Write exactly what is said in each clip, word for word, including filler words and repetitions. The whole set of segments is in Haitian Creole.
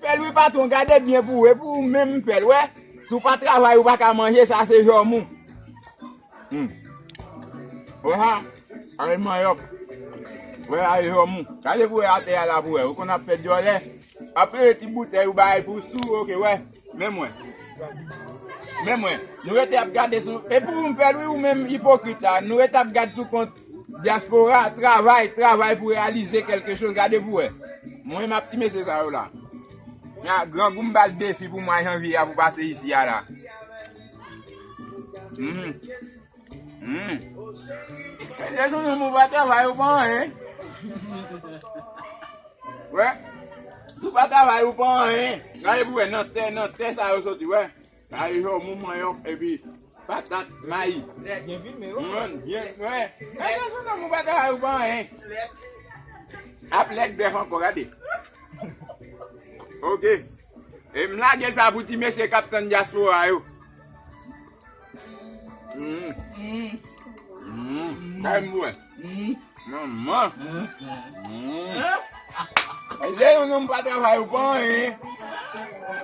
Fè l wi patwon, gade byen pou ou, e pou ou menm m fè l, wè. Si w pa travay, ou pa ka manje, sa se jòm ou. Hmm. Wè sa? Ay manyòk. Wè, ay jòm ou. Gade pou wè atè a la pou wè. Ou konn ap fè dyòlè. Ap peye ti boutèy ou bay pou sou, oke, wè. Men mwen. Men mwen. Nou rete ap gade sou. E pou ou m fè l wi, ou menm ipokrit la. Nou rete ap gade sou kont dyaspora, travay, travay pou reyalize kèlke choz. Gade pou wè. Mwen m ap ti mesye sa yo la. Nan grangou m ba l defi pou mwa janvye a pou pase isi a la. Mhm. Mhm. E se sou nou mou pa travay ou pa anyen. Wè. Sou pa travay ou pa anyen. Gade pou wè nan tè, nan tè sa yo soti, wè. Gade jòm ou manyòk epi patat, mayi. Byen filme, wi. Mwen, byen, wè. E se sou nou mou pa travay ou pa anyen. Ap lèd bèf ankò, gade. Oke. E m lage sa pou ti mesye k ap tann dyaspora yo. Mm. Mm. Mm. Bay m wè. Mm. Manman. Mm. Mm. E se yon nonm pa travay ou pa anyen.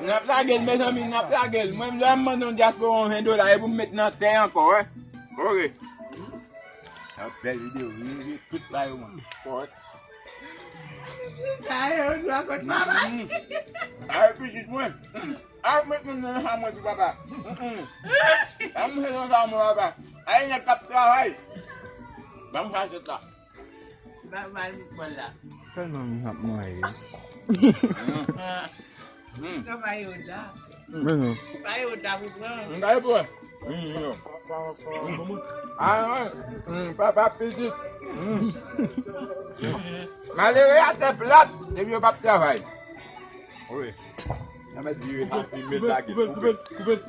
N ap lage l, mezanmi, n ap lage l. Mwen, lè m mande yon dyaspora yon ven dola, e pou m met nan tè ankò, wè. Oke. Ap fè videyo, vin jwe tout pa yo, mwen. Kòrèk. Sa yo dwa kot papa. Mm. Ay, pitit mwen. Mm. Ay, met moun nan sa mwen di papa. Mm-mm. Ay, mwen se nan sa mwen papa. Ay, nèg k ap travay. Ban m sa tèt la. Ba, ba, li pran la. Tèlman m ap manje. Mm. Travay yo la. Men non. Travay yo la pou pran. M gade pou wè. Mm, yo. Ah, wè. Mm, papa pitit. Mm. Malere atè plat, epi yo p ap travay. Wi. Nan mèt di yo epi met lage. Koupe l, koupe l, koupe l.